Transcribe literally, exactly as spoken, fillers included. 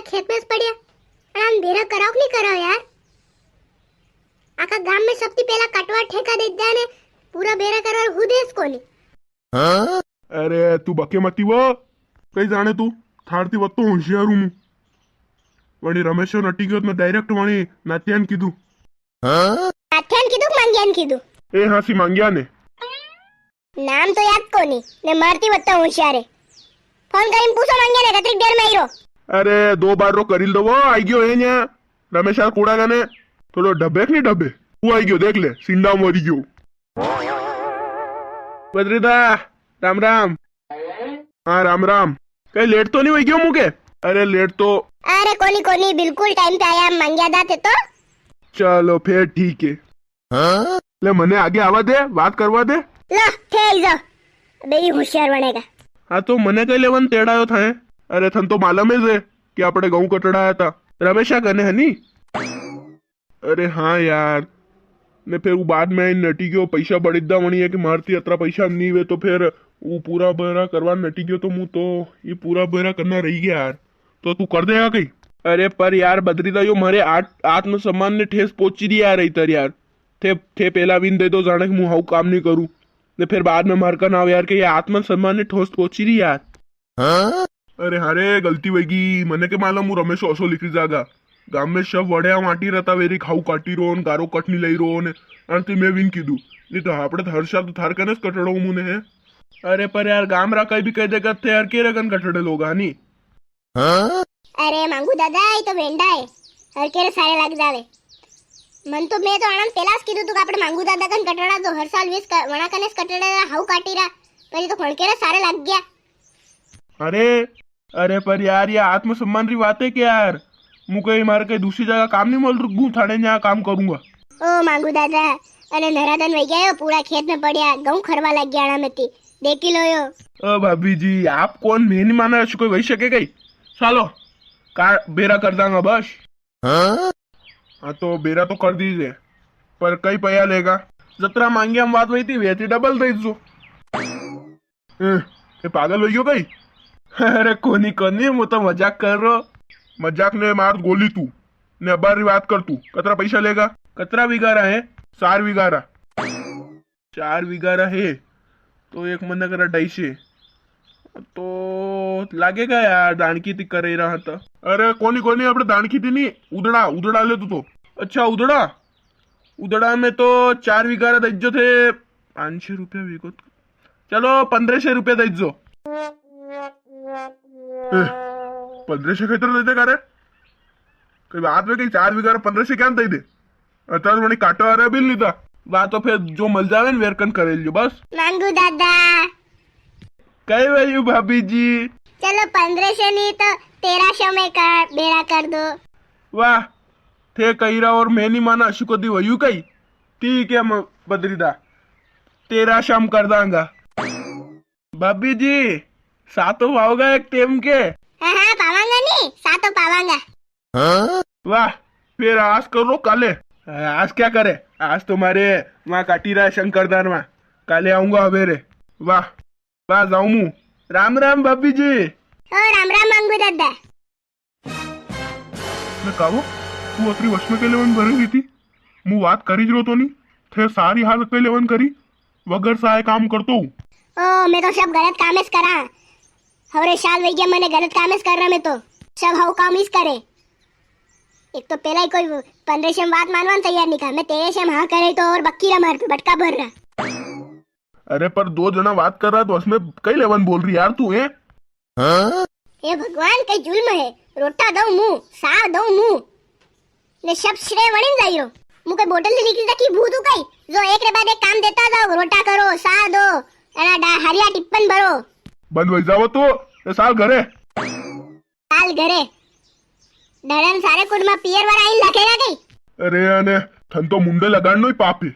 खेत में ज पड़िया। अरे हम बेरा कराओ कि नी कराओ यार? आखा गाम में सबती पहला कटवा ठेका दे दिया ने, पूरा बेरा करवा हुदेस कोनी। अरे तू बके मती वो, कई जाणे तू, थारती वत्तो होशियार हूँ। वणी रमेशो नटी गयो तो मैं direct वणी नात्यान कीधु। नात्यान कीधु कि मांग्यान कीधु? ए हाँ सी मांग्या ने। नाम तो याद कोनी, ने मारती वत्तो होशियार है। फोन करीन पूछो मांग्या ने, कतरीक देर में आई रो। अरे दो बार रो करील दो, वो आई गयो है न्या। रमेशा कूड़ा गाने, थोड़ो ढबे कि नी ढबे? वो आई गयो, देख ले, सिंडा मरी गयो। बद्रीदा, राम राम। हाँ, राम राम। कई लेट तो नी हुई गयो मुके? अरे, लेट तो। अरे, कोनी, कोनी, बिल्कुल टाइम पे आया, मांग्या दा थे तो। चलो, फिर ठीक है। ले, मने आगे आवा दे, बात करवा दे। लो, थे आई जाओ। अबे, ये होशियार बनेगा। हाँ, तो मने कई लेवन तेड़ायो था, हैं? अरे, थन तो मालूम है जे कि आपणे गऊं कटड़ाया था। रमेशा कने है नी? अरे हाँ यार, ने फिर वो बाद में आईने नटी गयो, पैसा बड़ी दा वणी है कि मारती अतरा पैसा नी वे, तो फिर वो पूरा बेरा करवा नटी गयो, तो मु तो ये पूरा बेरा करना रही गया यार। तो तू कर देगा कई? अरे पर यार बद्रीदा, यो मारे आत-, आत्मसम्मान ने ठेस पहुंची रही यार, इतर यार। थे, थे पहला विन दे दो, जाने कि मु हाउ काम नी करूँ, ने फिर बाद में मार का नाव यार के ये आत्मसम्मान ने ठोस पहुंची रही यार। अरे हाँ रे, गलती वईगी। मने के मालूम हूँ रमेशो असो निकली जागा। गाम में सब वड़िया वाटी रहता, वेरी खाऊ काटी रो न, गारो कट नी लई रो न, अन ते मैं विन कीधु। नी तो आपड़े तो हर साल तो थार कने स कटड़ो मुने है। अरे पर यार, गाम रा कई भी कह देगा थे यार, केरे कन कटड़े लोग हानी। अरे मांगू दादा, ये तो वेंडा है, हर केरे सारे लाग जावे। मन तो, मैं तो आनंद पेलास कीधु तू का आपड़े मांगू दादा कन कटड़ा तो हर साल वेस क-, वणा कने स कटड़ा हाउ काटी रा, पर ये तो खणकेरा सारे लाग गया। अरे, अरे पर यार, ये आत्मसम्मान री बात है क्या यार? मु कई मारे कई दूसरी जगह काम नी मिल रू, थाने यहाँ काम करूंगा। ओ मांगू दादा, अरे नरा दन वई गया, पूरा खेत में पड़िया, गऊं खरवा लाग गया ना मती, देखी लो यो। ओ भाभी जी, आप कोन, मैं नी माना, ऐसी कोई वई सके कई? चालो, का बेरा कर दांगा बस। हाँ, तो बेरा तो कर दीजे, पर कई पया लेगा? जतरा मांगी हम बात वई थी, वे थी डबल दे दो। ए, ए पागल हो गयो कई? अरे कोनी, कोनी, मु तो मजाक कर रो। मजाक ने मार गोली तू, ने अबार री बात कर तू। कतरा पैसा लेगा? कतरा विगारा है? चार विगारा। चार विगारा है, तो एक महीना करा ढाई से। तो लागेगा यार, दानकी ती करे रहा था। अरे कोनी, कोनी, अपने दानकी ती नी, उदड़ा, उदड़ा ले तू तो। अच्छा, उदड़ा? उदड़ा में तो चार विगारा दज्जो थे, पाँच सौ रुपया वीगो। चलो, पन्द्रह सौ रुपया दज्जो। ए, पन्द्रह सौ खेतर दे दे का रे? कई बात में कई चार विगारा पन्द्रह सौ क्या दे दे? अतार वणी काटो आ रहा बिल लीधा। वा तो फिर जो मल जावे न वेरकन करे लियो बस। मांगू दादा। कई वयू भाभी जी? चलो पन्द्रह सौ नी तो तेरह सौ में का बेरा कर दो। वाह, थे कही रहा और मैं नी माना, अशु कदी वयू कई? ठीक है म-, बद्रीदा, तेरह सौ में कर दांगा। भाभी जी, सा तो पाओगा एक टेम के? हाँ, हाँ, पावांगा नी, सा तो पावांगा। वाह, फिर आज करो काले। आज क्या करे? आज तो मारे वहाँ काटी रहा है शंकरदान वहाँ। काले आऊंगा हवेरे। वाह, वाह, जाऊं मु। राम राम भाभी जी। ओ, राम राम मांगू दादा। मैं कावो, तू अतरी वश में के लेवन भरी रही थी? मु बात करी ज रो तो नी, थे सारी हालत पे लेवन करी, वगर साय काम करतो हूँ। ओ, मैं तो सब गलत काम इस करा। हवरे साल वई गया, मैंने गलत काम इस कर रहा मैं तो। सब हाउ काम इस करे। एक तो पहला ही कोई पन्द्रह से बात मानवा ने तैयार नहीं था, मैं तेरह से हाँ करे तो और बक्की रहा मार पे बटका भर रहा। अरे पर दो जना बात कर रहा तो उसमें कई लेवन बोल रही यार तू, हैं? हे भगवान, कई जुल्म है। रोटा दऊं मु, साग दऊं मु, ने सब श्रेय वणीन जाई रो। मु कई बोतल से निकली तकी भूत हूँ कई, जो एक रे बाद एक काम देता जाओ, रोटा करो, साग दो, एना डा-, हरिया टिप्पन भरो। बंद वई जावो तो, ए साल घरे। साल घरे। डरन सारे कुंड में पियर वाला आइन लखेगा कई? अरे अने, थन तो मुंडे लगाड़नो ही पाप है।